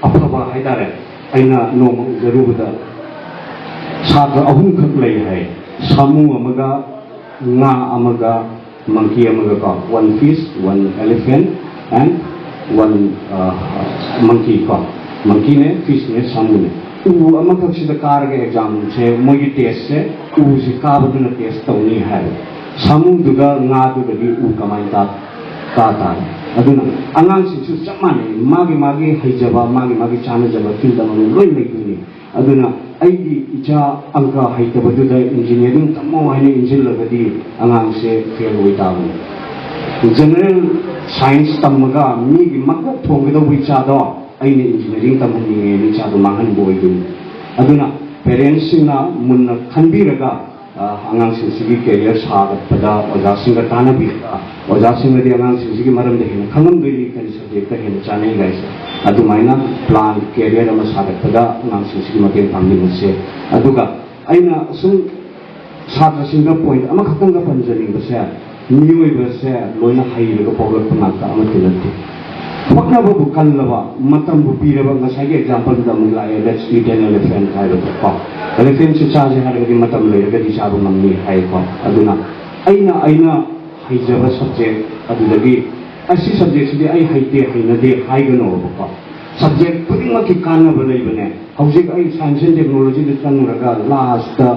ꯑꯐꯕ ꯍꯥꯏꯇꯥꯔꯦ, ꯑꯩꯅ ꯅꯣꯡꯃ ꯎꯖꯔꯨꯕꯗ ꯁꯥꯇ꯭ꯔ ꯑꯍꯨꯝꯈꯛ ꯂꯩ ꯍꯥꯏ꯫ ꯁꯥꯃꯨ ꯑꯃꯒ, ꯉꯥ ꯑꯃꯒ, ꯃꯪꯀꯤ ꯑꯃꯒ ꯀꯣ, one fish, one elephant and one monkey ꯀꯣ꯫ ꯃꯪꯀꯤꯅꯦ, ꯐꯤꯁꯅꯦ, ꯁꯥꯃꯨꯅꯦ꯫ ꯎ ꯑꯃꯈꯛꯁꯤꯗ ꯀꯥꯔꯒ ꯑꯦꯛꯖꯥꯝꯁꯦ, ꯃꯣꯏꯒꯤ ꯇꯦꯁꯁꯦ ꯎꯁꯦ ꯀꯥꯕꯗꯨꯅ ꯇꯦꯁ ꯇꯧꯅꯤ ꯍꯥꯏꯕ꯫ ꯁꯥꯃꯨꯗꯨꯒ ꯉꯥꯗꯨꯒꯗꯤ ꯎ ꯀꯃꯥꯏꯅ ꯀꯥ, ꯀꯥ ꯇꯥꯔꯦ? ꯑꯗꯨꯅ ꯑꯉꯥꯡꯁꯤꯡꯁꯨ ꯆꯞ ꯃꯥꯟꯅꯩ, ꯃꯥꯒꯤ ꯃꯥꯒꯤ ꯍꯩꯖꯕ, ꯃꯥꯒꯤ ꯃꯥꯒꯤ ꯆꯥꯟꯅꯖꯕ ꯐꯤꯜꯗ ꯑꯃꯃꯝ ꯂꯣꯏ ꯂꯩꯗꯣꯏꯅꯤ꯫ ꯑꯗꯨꯅ ꯑꯩꯒꯤ ꯏꯆꯥ ꯑꯪꯀ ꯍꯩꯇꯕꯗꯨꯗ ꯏꯟꯖꯤꯅꯤꯌꯥꯔꯤꯡ ꯇꯝꯃꯣ ꯍꯥꯏꯅ ꯏꯟꯁꯤꯜꯂꯒꯗꯤ ꯑꯉꯥꯡꯁꯦ ꯐꯦꯜ ꯑꯣꯏ ꯇꯥꯕꯅꯤ꯫ ꯖꯦꯅꯔꯦꯜ ꯁꯥꯏꯟꯁ ꯇꯝꯃꯒ ꯃꯤꯒꯤ ꯃꯀꯣꯛ ꯊꯣꯡꯒꯗꯧꯕ ꯏꯆꯥꯗꯣ ꯑꯩꯅ ꯏꯟꯖꯤꯅꯤꯌꯥꯔꯤꯡ ꯇꯝꯍꯟꯅꯤꯡꯉꯦꯅ ꯏꯆꯥꯗꯣ ꯃꯥꯡꯍꯟꯕ ꯑꯣꯏꯗꯣꯏꯅꯤ꯫ ꯑꯗꯨꯅ ꯄꯦꯔꯦꯟꯁꯁꯤꯡꯅ ꯃꯨꯟꯅ ꯈꯟꯕꯤꯔꯒ ꯑꯉꯥꯡꯁꯤꯡꯁꯤꯒꯤ ꯀꯦꯔꯤꯌꯔ ꯁꯥꯒꯠꯄꯗ ꯑꯣꯖꯥꯁꯤꯡꯒ ꯇꯥꯟꯅꯕꯤꯔꯒ, ꯑꯣꯖꯥꯁꯤꯡꯅꯗꯤ ꯑꯉꯥꯡꯁꯤꯡꯁꯤꯒꯤ ꯃꯔꯝꯗ ꯍꯦꯟꯅ ꯈꯪꯉꯝꯗꯣꯏꯅꯤ, ꯀꯔꯤ ꯁꯕꯖꯦꯛꯇ ꯍꯦꯟꯅ ꯆꯥꯅꯩ ꯍꯥꯏꯁꯦ꯫ ꯑꯗꯨꯃꯥꯏꯅ ꯄ꯭ꯂꯥꯟ ꯀꯦꯔꯤꯌꯔ ꯑꯃ ꯁꯥꯒꯠꯄꯗ ꯑꯉꯥꯡꯁꯤꯡꯁꯤꯒꯤ ꯃꯇꯦꯡ ꯄꯥꯡꯃꯤꯟꯅꯁꯦ꯫ ꯑꯗꯨꯒ ꯑꯩꯅ ꯁꯨꯝ ꯁꯥꯇ꯭ꯔꯁꯤꯡꯗ ꯄꯣꯏꯟꯠ ꯑꯃꯈꯛꯇꯪꯒ ꯄꯟꯖꯅꯤꯡꯕꯁꯦ, ꯃꯤꯑꯣꯏꯕꯁꯦ ꯂꯣꯏꯅ ꯍꯩꯔꯒ ꯄꯣꯛꯂꯛꯄ ꯉꯥꯛꯇ ꯑꯃꯠꯇ ꯅꯠꯇꯦ꯫ ꯍꯣꯠꯅꯕꯕꯨ ꯀꯜꯂꯕ, ꯃꯇꯝꯕꯨ ꯄꯤꯔꯕ, ꯉꯁꯥꯏꯒꯤ ꯑꯦꯛꯖꯥꯝꯄꯜꯗꯨꯗ ꯑꯃꯨꯛ ꯂꯥꯛꯑꯦ, let's eat an elephant ꯍꯥꯏꯕꯗꯣ ꯀꯣ꯫ ꯑꯦꯂꯤꯐꯦꯟꯁꯦ ꯆꯥꯁꯦ ꯍꯥꯏꯔꯒꯗꯤ ꯃꯇꯝ ꯂꯩꯔꯒꯗꯤ ꯆꯥꯕ ꯉꯝꯅꯤ ꯍꯥꯏꯀꯣ꯫ ꯑꯗꯨꯅ ꯑꯩꯅ, ꯑꯩꯅ ꯍꯩꯖꯕ ꯁꯕꯖꯦꯛ ꯑꯗꯨꯗꯒꯤ ꯑꯁꯤ ꯁꯕꯖꯦꯛꯁꯤꯗꯤ ꯑꯩ ꯍꯩꯇꯦ, ꯍꯩꯅꯗꯦ ꯍꯥꯏꯒꯅꯣꯕꯀꯣ꯫ ꯁꯕꯖꯦꯛ ꯈꯨꯗꯤꯡꯃꯛꯀꯤ ꯀꯥꯟꯅꯕ ꯂꯩꯕꯅꯦ꯫ ꯍꯧꯖꯤꯛ ꯑꯩ ꯁꯥꯏꯟꯁ ꯑꯦꯟ ꯇꯦꯛꯅꯣꯂꯣꯖꯤꯗ ꯆꯪꯉꯨꯔꯒ ꯂꯥꯁꯇ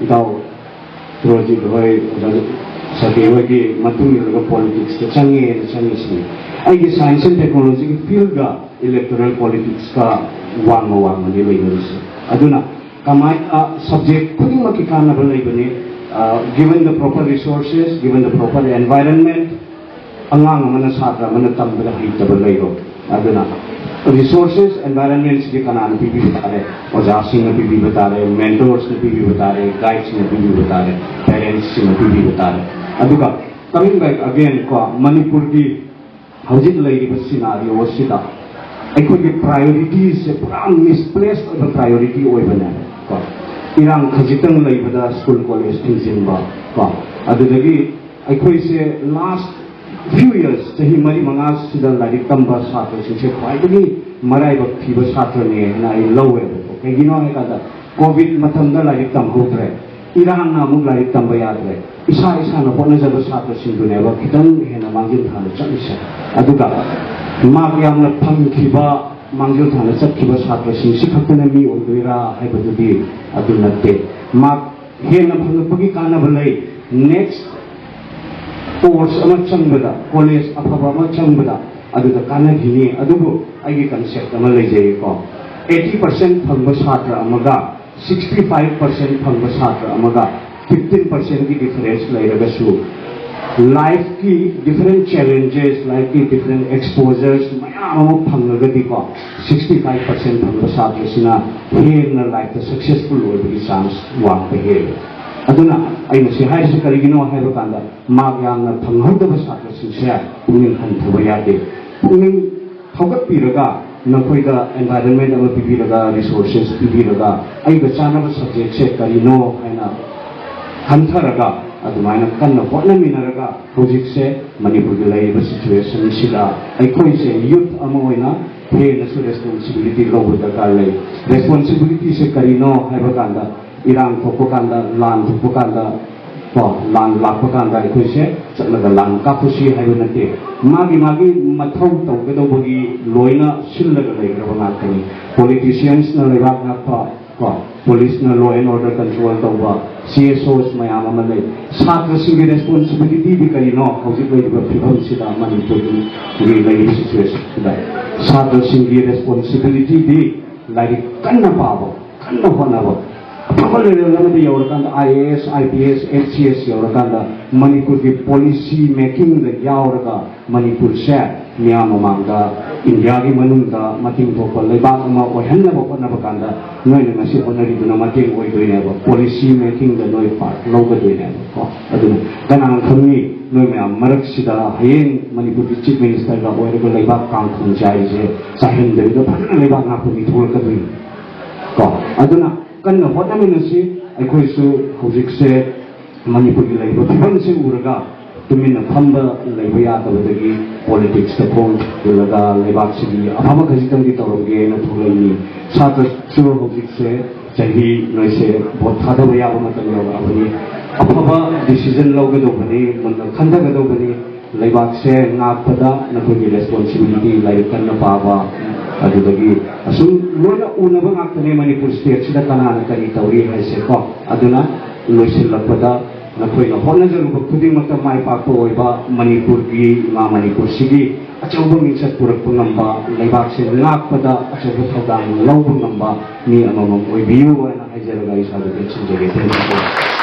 ꯏꯇꯥꯎ ꯔꯣꯖꯤꯠ ꯍꯣꯏ, ꯑꯣꯖꯥ ꯁꯇꯤ ꯍꯣꯏꯒꯤ ꯃꯇꯨꯡ ꯏꯜꯂꯒ ꯄꯣꯂꯤꯇꯤꯛꯁꯇ ꯆꯪꯉꯦꯅ ꯆꯪꯉꯤꯁꯤꯅꯤ꯫ ꯑꯩꯒꯤ ꯁꯥꯏꯟꯁ ꯑꯦꯟ ꯇꯦꯛꯅꯣꯂꯣꯖꯤꯒꯤ ꯐꯤꯜꯗ ꯏꯂꯦꯛꯇꯣꯔꯦꯜ ꯄꯣꯂꯤꯇꯤꯛꯁꯀ ꯋꯥꯡꯃ ꯋꯥꯡꯃꯅꯤ ꯂꯩꯅꯔꯤꯁꯦ꯫ ꯑꯗꯨꯅ ꯀꯃꯥꯏꯅ ꯁꯕꯖꯦꯛ ꯈꯨꯗꯤꯡꯃꯛꯀꯤ ꯀꯥꯟꯅꯕ ꯂꯩꯕꯅꯤ꯫ Given the proper resources, given the proper environment, ꯑꯉꯥꯡ ꯑꯃꯅ, ꯁꯥꯇ꯭ꯔ ꯑꯃꯅ ꯇꯝꯕꯗ ꯍꯩꯇꯕ ꯂꯩꯔꯣꯏ꯫ ꯑꯗꯨꯅ ꯔꯤꯁꯣꯔꯁꯦꯁ ꯑꯦꯟꯚꯥꯏꯔꯟꯃꯦꯟꯁꯤꯗꯤ ꯀꯅꯥꯅ ꯄꯤꯕꯤꯕ ꯇꯥꯔꯦ? ꯑꯣꯖꯥꯁꯤꯡꯅ ꯄꯤꯕꯤꯕ ꯇꯥꯔꯦ, ꯃꯦꯟꯇꯣꯔꯁꯅ ꯄꯤꯕꯤꯕ ꯇꯥꯔꯦ, ꯒꯥꯏꯗꯁꯤꯡꯅ ꯄꯤꯕꯤꯕ ꯇꯥꯔꯦ, ꯄꯦꯔꯦꯟꯁꯁꯤꯡꯅ ꯄꯤꯕꯤꯕ ꯇꯥꯔꯦ꯫ ꯑꯗꯨꯒ coming back again ꯀꯣ, ꯃꯅꯤꯄꯨꯔꯒꯤ ꯍꯧꯖꯤꯛ ꯂꯩꯔꯤꯕ ꯁꯤꯅꯥꯔꯤꯑꯣ ꯑꯁꯤꯗ ꯑꯩꯈꯣꯏꯒꯤ ꯄ꯭ꯔꯥꯏꯑꯣꯔꯤꯇꯤꯁꯦ ꯄꯨꯔꯥ ꯃꯤꯁꯄ꯭ꯂꯦꯁ ꯑꯣꯏꯕ ꯄ꯭ꯔꯥꯏꯑꯣꯔꯤꯇꯤ ꯑꯣꯏꯕꯅꯦꯕ ꯀꯣ꯫ ꯏꯔꯥꯡ ꯈꯖꯤꯛꯇꯪ ꯂꯩꯕꯗ ꯁ꯭ꯀꯨꯜ ꯀꯣꯂꯦꯖ ꯊꯤꯡꯖꯤꯟꯕ ꯀꯣ꯫ ꯑꯗꯨꯗꯒꯤ ꯑꯩꯈꯣꯏꯁꯦ ꯂꯥꯁ ꯐ꯭ꯌꯨ ꯌꯔꯁ, ꯆꯍꯤ ꯃꯔꯤ ꯃꯉꯥꯁꯤꯗ ꯂꯥꯏꯔꯤꯛ ꯇꯝꯕ ꯁꯥꯇ꯭ꯔꯁꯤꯡꯁꯦ ꯈ꯭ꯋꯥꯏꯗꯒꯤ ꯃꯔꯥꯏꯕꯛ ꯊꯤꯕ ꯁꯥꯇ꯭ꯔꯅꯦ ꯍꯥꯏꯅ ꯑꯩ ꯂꯧꯋꯦꯕꯀꯣ꯫ ꯀꯩꯒꯤꯅꯣ ꯍꯥꯏ ꯀꯥꯟꯗ ꯀꯣꯚꯤꯗ ꯃꯇꯝꯗ ꯂꯥꯏꯔꯤꯛ ꯇꯝꯍꯧꯗ꯭ꯔꯦ, ꯏꯔꯥꯡꯅ ꯑꯃꯨꯛ ꯂꯥꯏꯔꯤꯛ ꯇꯝꯕ ꯌꯥꯗ꯭ꯔꯦ, ꯏꯁꯥ ꯏꯁꯥꯅ ꯍꯣꯠꯅꯖꯕ ꯁꯥꯇ꯭ꯔꯁꯤꯡꯗꯨꯅꯦꯕ ꯈꯤꯇꯪ ꯍꯦꯟꯅ ꯃꯥꯡꯖꯤꯜ ꯊꯥꯅ ꯆꯠꯂꯤꯁꯦ꯫ ꯑꯗꯨꯒ ꯃꯥꯔꯛ ꯌꯥꯝꯅ ꯐꯪꯈꯤꯕ, ꯃꯥꯡꯖꯤꯜ ꯊꯥꯅ ꯆꯠꯈꯤꯕ ꯁꯥꯇ꯭ꯔꯁꯤꯡꯁꯤ ꯈꯛꯇꯅ ꯃꯤ ꯑꯣꯏꯗꯣꯏꯔꯥ ꯍꯥꯏꯕꯗꯨꯗꯤ ꯑꯗꯨ ꯅꯠꯇꯦ꯫ ꯃꯥꯔꯛ ꯍꯦꯟꯅ ꯐꯪꯂꯛꯄꯒꯤ ꯀꯥꯟꯅꯕ ꯂꯩ꯫ ꯅꯦꯛꯁ ꯀꯣꯔꯁ ꯑꯃ ꯆꯪꯕꯗ, ꯀꯣꯂꯦꯖ ꯑꯐꯕ ꯑꯃ ꯆꯪꯕꯗ ꯑꯗꯨꯗ ꯀꯥꯟꯅꯈꯤꯅꯤ꯫ ꯑꯗꯨꯕꯨ ꯑꯩꯒꯤ ꯀꯟꯁꯦꯞ ꯑꯃ ꯂꯩꯖꯩꯀꯣ, ꯑꯩꯠꯇꯤ ꯄꯥꯔꯁꯦꯟ ꯐꯪꯕ ꯁꯥꯇ꯭ꯔ ꯑꯃꯒ ꯁꯤꯛꯁꯇꯤ ꯐꯥꯏꯚ ꯄꯥꯔꯁꯦꯟ ꯐꯪꯕ ꯁꯥꯇ꯭ꯔ ꯑꯃꯒ ꯐꯤꯐꯇꯤꯟ ꯄꯥꯔꯁꯦꯟꯒꯤ ꯗꯤꯐꯔꯦꯟꯁ ꯂꯩꯔꯒꯁꯨ, ꯂꯥꯏꯐꯀꯤ ꯗꯤꯐꯔꯦꯟ ꯆꯦꯂꯦꯟꯖꯦꯁ, ꯂꯥꯏꯐꯀꯤ ꯗꯤꯐꯔꯦꯟ ꯑꯦꯛꯁꯄꯣꯖꯔꯁ ꯃꯌꯥꯝ ꯑꯃ ꯐꯪꯉꯒꯗꯤꯀꯣ, ꯁꯤꯛꯁꯇꯤ ꯐꯥꯏꯚ ꯄꯥꯔꯁꯦꯟ ꯐꯪꯕ ꯁꯥꯇ꯭ꯔꯁꯤꯅ ꯍꯦꯟꯅ ꯂꯥꯏꯐꯇ ꯁꯛꯁꯦꯁꯐꯨꯜ ꯑꯣꯏꯕꯒꯤ ꯆꯥꯟꯁ ꯋꯥꯡꯕ ꯍꯦꯜꯂꯤ꯫ ꯑꯗꯨꯅ ꯑꯩꯅ ꯁꯤ ꯍꯥꯏꯔꯤꯁꯤ ꯀꯔꯤꯒꯤꯅꯣ ꯍꯥꯏꯕ ꯀꯥꯟꯗ, ꯃꯥꯔꯛ ꯌꯥꯝꯅ ꯐꯪꯍꯧꯗꯕ ꯁꯥꯇ꯭ꯔꯁꯤꯡꯁꯦ ꯄꯨꯛꯅꯤꯡ ꯍꯟꯊꯕ ꯌꯥꯗꯦ꯫ ꯄꯨꯛꯅꯤꯡ ꯊꯧꯒꯠꯄꯤꯔꯒ, ꯅꯈꯣꯏꯗ ꯑꯦꯟꯚꯥꯏꯔꯟꯃꯦꯟ ꯑꯃ ꯄꯤꯕꯤꯔꯒ, ꯔꯤꯁꯣꯔꯁꯦꯁ ꯄꯤꯕꯤꯔꯒ, ꯑꯩꯒ ꯆꯥꯟꯅꯕ ꯁꯕꯖꯦꯛꯁꯦ ꯀꯔꯤꯅꯣ ꯍꯥꯏꯅ ꯈꯟꯊꯔꯒ, ꯑꯗꯨꯃꯥꯏꯅ ꯀꯟꯅ ꯍꯣꯠꯅꯃꯤꯟꯅꯔꯒ, ꯍꯧꯖꯤꯛꯁꯦ ꯃꯅꯤꯄꯨꯔꯒꯤ ꯂꯩꯔꯤꯕ ꯁꯤꯆꯨꯋꯦꯁꯟꯁꯤꯗ ꯑꯩꯈꯣꯏꯁꯦ ꯌꯨꯠ ꯑꯃ ꯑꯣꯏꯅ ꯍꯦꯟꯅꯁꯨ ꯔꯦꯁꯄꯣꯟꯁꯤꯕꯤꯂꯤꯇꯤ ꯂꯧꯕ ꯗꯔꯀꯥꯔ ꯂꯩ꯫ ꯔꯦꯁꯄꯣꯟꯁꯤꯕꯤꯂꯤꯇꯤꯁꯦ ꯀꯔꯤꯅꯣ ꯍꯥꯏꯕ ꯀꯥꯟꯗ, ꯏꯔꯥꯡ ꯊꯣꯛꯄ ꯀꯥꯟꯗ, ꯂꯥꯟ ꯊꯣꯛꯄ ꯀꯥꯟꯗ, ꯀꯣ, ꯂꯥꯟ ꯂꯥꯛꯄ ꯀꯥꯟꯗ ꯑꯩꯈꯣꯏꯁꯦ ꯆꯠꯂꯒ ꯂꯥꯟ ꯀꯥꯞꯄꯨꯁꯤ ꯍꯥꯏꯕ ꯅꯠꯇꯦ꯫ ꯃꯥꯒꯤ ꯃꯥꯒꯤ ꯃꯊꯧ ꯇꯧꯒꯗꯧꯕꯒꯤ ꯂꯣꯏꯅ ꯁꯤꯜꯂꯒ ꯂꯩꯈ꯭ꯔꯕ ꯉꯥꯛꯇꯅꯤ꯫ ꯄꯣꯂꯤꯇꯤꯁꯤꯌꯟꯁꯅ ꯂꯩꯕꯥꯛ ꯉꯥꯛꯄ, ꯀꯣ, ꯄꯨꯂꯤꯁꯅ law and order control ꯇꯧꯕ, C S Os ꯃꯌꯥꯝ ꯑꯃ ꯂꯩ꯫ ꯁꯥꯇ꯭ꯔꯁꯤꯡꯒꯤ responsibilityꯗꯤ ꯀꯔꯤꯅꯣ? ꯍꯧꯖꯤꯛ ꯂꯩꯔꯤꯕ ꯐꯤꯕꯝꯁꯤꯗ ꯃꯅꯤꯄꯨꯔꯒꯤ ꯂꯩꯔꯤꯕ situationꯁꯤꯗ ꯁꯥꯇ꯭ꯔꯁꯤꯡꯒꯤ responsibilityꯗꯤ ꯂꯥꯏꯔꯤꯛ ꯀꯟꯅ ꯄꯥꯕ, ꯀꯟꯅ ꯍꯣꯠꯅꯕ, ꯑꯐꯕ level ꯑꯃꯗ ꯌꯧꯔꯀꯥꯟꯗ I A S, I P S, F C S ꯌꯧꯔꯀꯥꯟꯗ ꯃꯅꯤꯄꯨꯔꯒꯤ policy makingꯗ ꯌꯥꯎꯔꯒ ꯃꯅꯤꯄꯨꯔꯁꯦ ꯃꯤꯌꯥꯝ ꯃꯃꯥꯡꯗ, ꯏꯟꯗꯤꯌꯥꯒꯤ ꯃꯅꯨꯡꯗ ꯃꯇꯤꯡ ꯊꯣꯛꯄ ꯂꯩꯕꯥꯛ ꯑꯃ ꯑꯣꯏꯍꯟꯅꯕ ꯍꯣꯠꯅꯕ ꯀꯥꯟꯗ ꯅꯣꯏꯅ ꯉꯁꯤ ꯍꯣꯠꯅꯔꯤꯗꯨꯅ ꯃꯇꯦꯡ ꯑꯣꯏꯗꯣꯏꯅꯦꯕ, policy makingꯗ ꯅꯣꯏ part ꯂꯧꯒꯗꯣꯏꯅꯦꯕ꯫ ꯀꯣ, ꯑꯗꯨꯅ ꯀꯅꯥꯅ ꯈꯪꯅꯤ, ꯅꯣꯏ ꯃꯌꯥꯝ ꯃꯔꯛꯁꯤꯗ ꯍꯌꯦꯡ ꯃꯅꯤꯄꯨꯔꯒꯤ Chief Ministerꯒ ꯑꯣꯏꯔꯒ ꯂꯩꯕꯥꯛ ꯀꯥꯡꯈꯣꯡ ꯆꯥꯏꯔꯤꯁꯦ ꯆꯥꯏꯍꯟꯗꯕꯤꯗ ꯐꯖꯅ ꯂꯩꯕꯥꯛ ꯉꯥꯛꯄ ꯃꯤ ꯊꯣꯛꯂꯛꯀꯗꯣꯏꯅꯤ꯫ ꯀꯣ, ꯑꯗꯨꯅ ꯀꯟꯅ ꯍꯣꯠꯅꯃꯤꯟꯅꯁꯤ꯫ ꯑꯩꯈꯣꯏꯁꯨ ꯍꯧꯖꯤꯛꯁꯦ ꯃꯅꯤꯄꯨꯔꯒꯤ ꯂꯩꯔꯤꯕ ꯐꯤꯕꯝꯁꯤ ꯎꯔꯒ ꯇꯨꯃꯤꯟꯅ ꯐꯝꯕ ꯂꯩꯕ ꯌꯥꯗꯕꯗꯒꯤ politicsꯇ ꯈꯣꯡ ꯄꯨꯜꯂꯒ ꯂꯩꯕꯥꯛꯁꯤꯒꯤ ꯑꯐꯕ ꯈꯖꯤꯛꯇꯪꯗꯤ ꯇꯧꯔꯝꯒꯦꯅ ꯊꯣꯛꯂꯛꯏꯅꯤ꯫ ꯁꯥꯇ꯭ꯔꯁꯨ ꯍꯧꯖꯤꯛꯁꯦ ꯆꯍꯤ ꯅꯣꯏꯁꯦ vote ꯊꯥꯗꯕ ꯌꯥꯕ ꯃꯇꯝ ꯌꯧꯔꯛꯑꯕꯅꯤ꯫ ꯑꯐꯕ decision ꯂꯧꯒꯗꯧꯕꯅꯤ, ꯃꯨꯟꯅ ꯈꯟꯊꯒꯗꯧꯕꯅꯤ꯫ ꯂꯩꯕꯥꯛꯁꯦ ꯉꯥꯛꯄꯗ ꯅꯈꯣꯏꯒꯤ responsibility, ꯂꯥꯏꯔꯤꯛ ꯀꯟꯅ ꯄꯥꯕ, ꯑꯗꯨꯗꯒꯤ ꯑꯁꯨꯝ ꯂꯣꯏꯅ ꯎꯅꯕ ꯉꯥꯛꯇꯅꯦ ꯃꯅꯤꯄꯨꯔ stateꯁꯤꯗ ꯀꯅꯥꯅ ꯀꯔꯤ ꯇꯧꯔꯤ ꯍꯥꯏꯁꯦꯀꯣ꯫ ꯑꯗꯨꯅ ꯂꯣꯏꯁꯤꯜꯂꯛꯄꯗ ꯅꯈꯣꯏꯅ ꯍꯣꯠꯅꯖꯔꯨꯕ ꯈꯨꯗꯤꯡꯃꯛꯇ ꯃꯥꯏ ꯄꯥꯛꯄ ꯑꯣꯏꯕ, ꯃꯅꯤꯄꯨꯔꯒꯤ, ꯏꯃꯥ ꯃꯅꯤꯄꯨꯔꯁꯤꯒꯤ ꯑꯆꯧꯕ ꯃꯤꯡꯆꯠ ꯄꯨꯔꯛꯄ ꯉꯝꯕ, ꯂꯩꯕꯥꯛꯁꯦ ꯉꯥꯛꯄꯗ ꯑꯆꯧꯕ ꯊꯧꯗꯥꯡ ꯂꯧꯕ ꯉꯝꯕ ꯃꯤ ꯑꯃꯃꯝ ꯑꯣꯏꯕꯤꯌꯨ ꯍꯥꯏꯅ ꯍꯥꯏꯖꯔꯒ ꯑꯩ ꯏꯁꯥꯗ ꯂꯦꯞꯁꯤꯟꯖꯒꯦ꯫ Thank you꯫